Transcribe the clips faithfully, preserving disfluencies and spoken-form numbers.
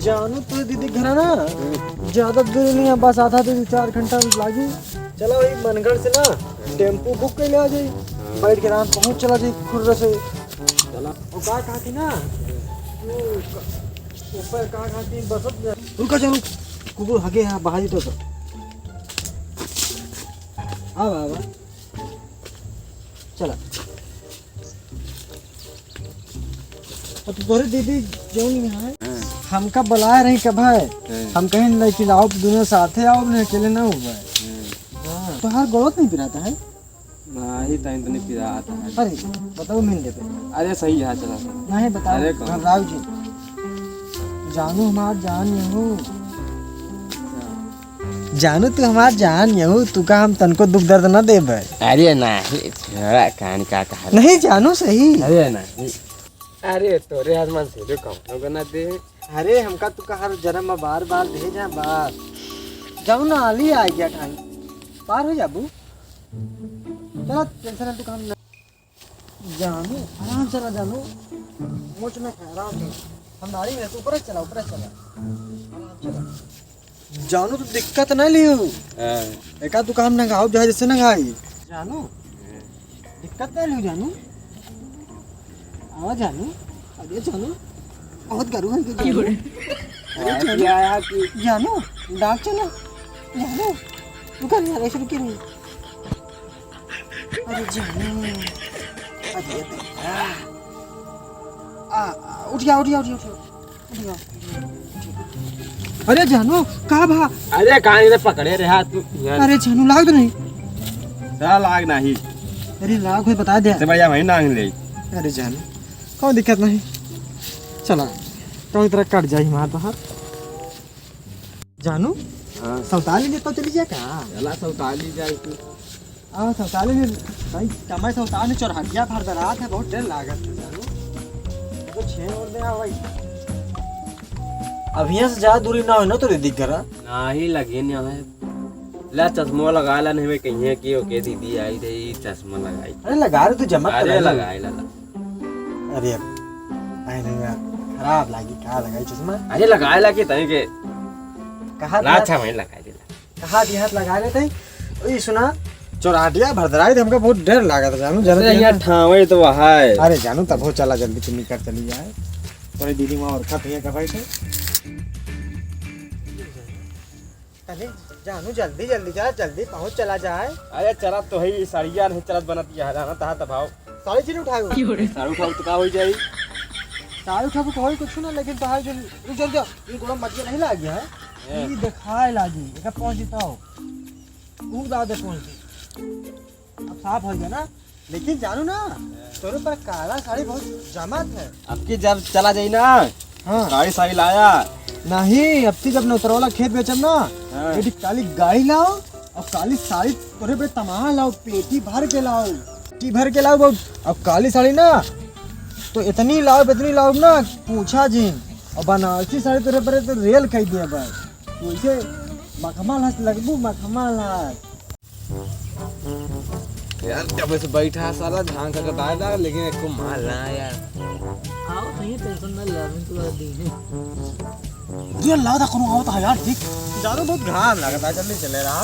जानू, तोरे दीदी घर है ना, ज्यादा दूर नहीं है, बस आधा दो चार घंटा लागी। चला वही मनगढ़ से ना टेम्पू बुक कर ले आ जाई, बैठ के आराम पहुँच चला जाई खुर्र से। चला। और का कहती ना, वो क-, ऊपर का कहती, बस अब रुका जानू, कुकुर हगे है, बाहर ही तो। आवा, आवा। चला। अब तोरे दीदी जौन है, हाँ। हमका बुलाए रही कब है? हाँ। हम कहीं नहीं कि आओ, दुनों साथे आओ, नहीं अकेले ना हो पाए। हाँ। हाँ। तोहार गोड़ो नहीं पिराता है? नहीं, तनी तनी पिराता है। अरे, बताओ मिल लेते। अरे सही है, चला, चला। नहीं, बताओ, अरे कौन? घबराओ जी। जानू हमार जान यहू। जानू तू हमार जान यहू, तू का हम तनको दुख दर्द ना देबे। अरे नहीं, छोड़ा, कहानी का कहा। नहीं जानू सही। अरे नहीं। अरे तोरे हाथ मन से जो कौनो गना दे। अरे हमका तू का हर जन्म में बार बार दे जा बार। जाऊ ना आली आ गया टाइम। पार हो जाबू। चला टेंशन तू काम ना। जानू, आराम से ना जानू, मोच ना खा, आराम से। हम नारी में, तू ऊपर से चला, ऊपर से चला। आराम से चला। जानू, तू दिक्कत ना लियो। हाँ। एका तू काम ना खाओ, जहाँ जैसे ना खाई। जानू, दिक्कत ना लियो जानू। आवा जानू, अरे जानू, बहुत गरू है जानू। अरे जानू, आया कि जानू, डाक चला। जानू, रुका नहीं, ऐसे रुकी नहीं। अरे जानू, अरे दैया। आ, आ, उठ गया, उठ गया, उठ गया, उठ गया। उठ गया, उठ गया। अरे जानू, का भा? अरे कहाँ इधर पकड़े रहे हाथ तू? यार। अरे जानू, लाग तो नहीं। चला लाग नहीं। अरे लाग होई बता दे। से भैया वहीं नांग ले। अरे जानू, कौन दिक्कत नहीं। चला, तो इधर कट जाई हमार बाहर। जानू, हाँ। सौताली में तो चली जा का? चला सौताली जाए तू। हाँ, सौताली में भाई, कमाई सौताली में चोरहटिया भर दरात है, बहुत डर लागत है जानू। तो छेन और दे आ भाई। अब यहाँ से ज्यादा दूरी ना हो ना तो रे दिख करा। नाही लगे नहीं है। ला चश्मा लगा ला, नहीं मैं कहिए कि ओके दीदी आई थे, ये चश्मा लगाई। अरे लगा रे, तू जमा अरे कर ले। लगाई ला, ला। अरे अब, आई नहीं यार, खराब लागी, का लगाई चश्मा? अरे लगाए ला कि तनी के कहा ला था? अच्छा, वहीं लगाई दे ला। कहा दिया हाथ लगा लेते हैं। ओए सुना, चोराटिया भरदराई तो हमका बहुत डर लागा था जानू, अरे जरा यहाँ ठावे तो वहाँ है। अरे जानू तब हो चला, जल्दी तू निकल चली जाए। तोरे दीदी वहाँ और खा पिए का भाई थे। अरे जानू जल्दी जल्दी जा, जल्दी पहुँच चला जाए। अरे चला तो है, सड़िया नहीं चलत बनत यहाँ जाना तहा तब आओ। साड़ी चीज उठाओ। साड़ी उठाओ तो का हो जाई? साड़ी उठाओ तो होई कुछ ना, लेकिन तहार जो रुक जा, रुक जा, ये गोड़ा मटिया नहीं लाग गया है। हैं। ये दिखाए लागी, एका पहुँच जिताओ। ऊ दादे पहुँच जी। अब साफ हो गया ना? लेकिन जानू ना, तोरे पर काला साड़ी बहुत जमात है। अब की जब चला जाई ना, हाँ। काली साड़ी लाया। नहीं, अब की जब नौतरवाला खेत बेचब ना, हाँ। ये काली गाय लाओ और काली साड़ी तोरे पे तमाम लाओ, पेटी भर के लाओ, पेटी भर के लाओ बाबू। अब काली साड़ी ना, तो इतनी लाओ, इतनी लाओ ना, पूछा जिन। और बनारसी साड़ी तोरे पर तो रेल कह दिया बस। वैसे मखमल हंस लगबू, मखमल हंस। यार, कब से बैठा साला, धान का कटाए ला, लेकिन एको माल ना आया। आओ, नहीं, टेंशन ना ले, अभी तो दी है। ये लाओ दा, कोनो आवत है यार, ठीक। जानो बहुत घाम लागत है, जल्दी चले रहा।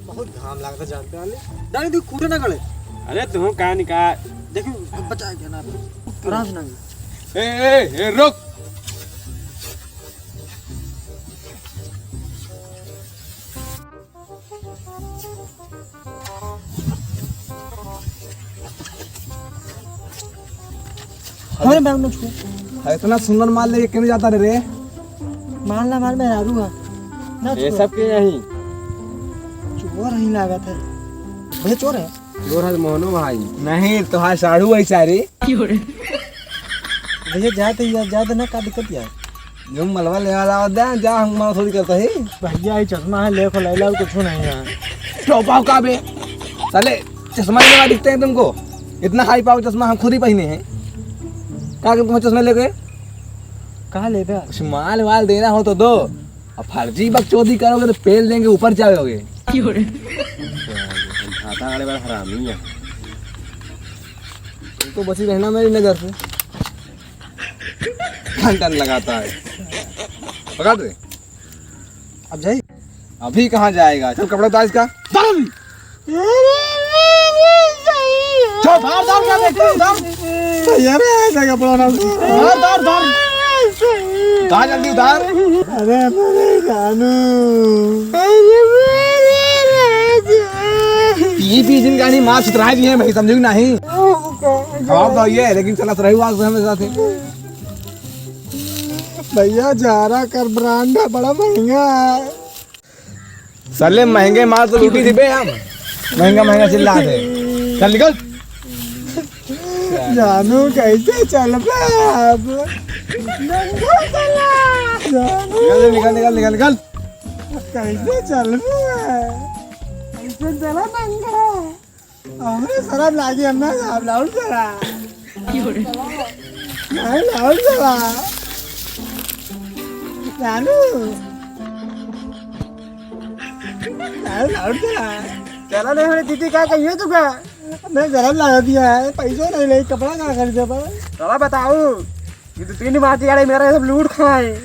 बहुत घाम लागत है, जानते वाले। डाली तू कूड़े ना गड़े। अरे, तू कहाँ निकाल? देखो, बचा गया ना, आराम से ना। ए, ए, ए, रुक। हमारे बैग में छुए। हाँ, इतना सुंदर माल लेके क्यों जाता रे, रे? माल ना, माल मेहरारू है। ना ये छुए। सब के यही? चोर ही लागत है। भैया चोर है? चोर है तो मोहनो भाई। नहीं, तो हाँ, साढ़ू है सारे। भैया जाते यार, जाते ना, का दिक्कत यार? जो मलवा ले वाला होता है, जा हम मलवा थोड़ी करता है। भैया, ये चश्मा है, ले खो, ले ला, कुछ नहीं है। टोपा का बे? साले, चश्मा लेने वाले दिखते हैं तुमको? इतना हाई पावर चश्मा हम खुद ही पहने हैं। क्या तुम तुम्हें चश्मा लेके? कहाँ लेगा? कुछ माल वाल देना हो तो दो। अब फर्जी बकचोदी करोगे तो पेल देंगे, ऊपर जाओगे। क्यों रे? खाता वाले बड़ा हरामी है। तुम तो बची रहना मेरी नजर से। टन टन लगाता है। पकड़ रे। अब जाई? अभी कहाँ जाएगा? चल, कपड़ा उतार इसका। चल अभी। चल। उतार, उतार, क्या देखते हो? उतार। यार, ऐसा कपड़ा ना उतार। उतार, उतार, उतार। उतार, जल्दी उतार। अरे, मेरे जानू। पी, पी जिन गानी मार सुतराई दिए हैं भाई, समझो कि नहीं? खराब तो ये है, लेकिन चला सुतराई हुआ हमें साथ ही। भैया, जारा कर ब्रांड है, बड़ा महंगा है। साले महंगे माल तो लूटी थी बे हम। महंगा महंगा चिल्ला दे। चल निकल। जानू कैसे चलबे अब? नंगा चला। जानू। निकल, निकल, निकल, निकल, निकल। कैसे चलबे? कैसे चला नंगा? हमरे सरम लागी, हम ना जाब, लाउड करा। नहीं, लाउड करा। जानू। नहीं, लाउड करा। चला नहीं, हमरे दीदी का कहियो तू का? नहीं, सरम लाग दिया है, पैसो नहीं ले, कपड़ा का खरीदे पर? चला बताऊ, ये तो तीन माटी गाड़े मेरा ये सब लूट खाए।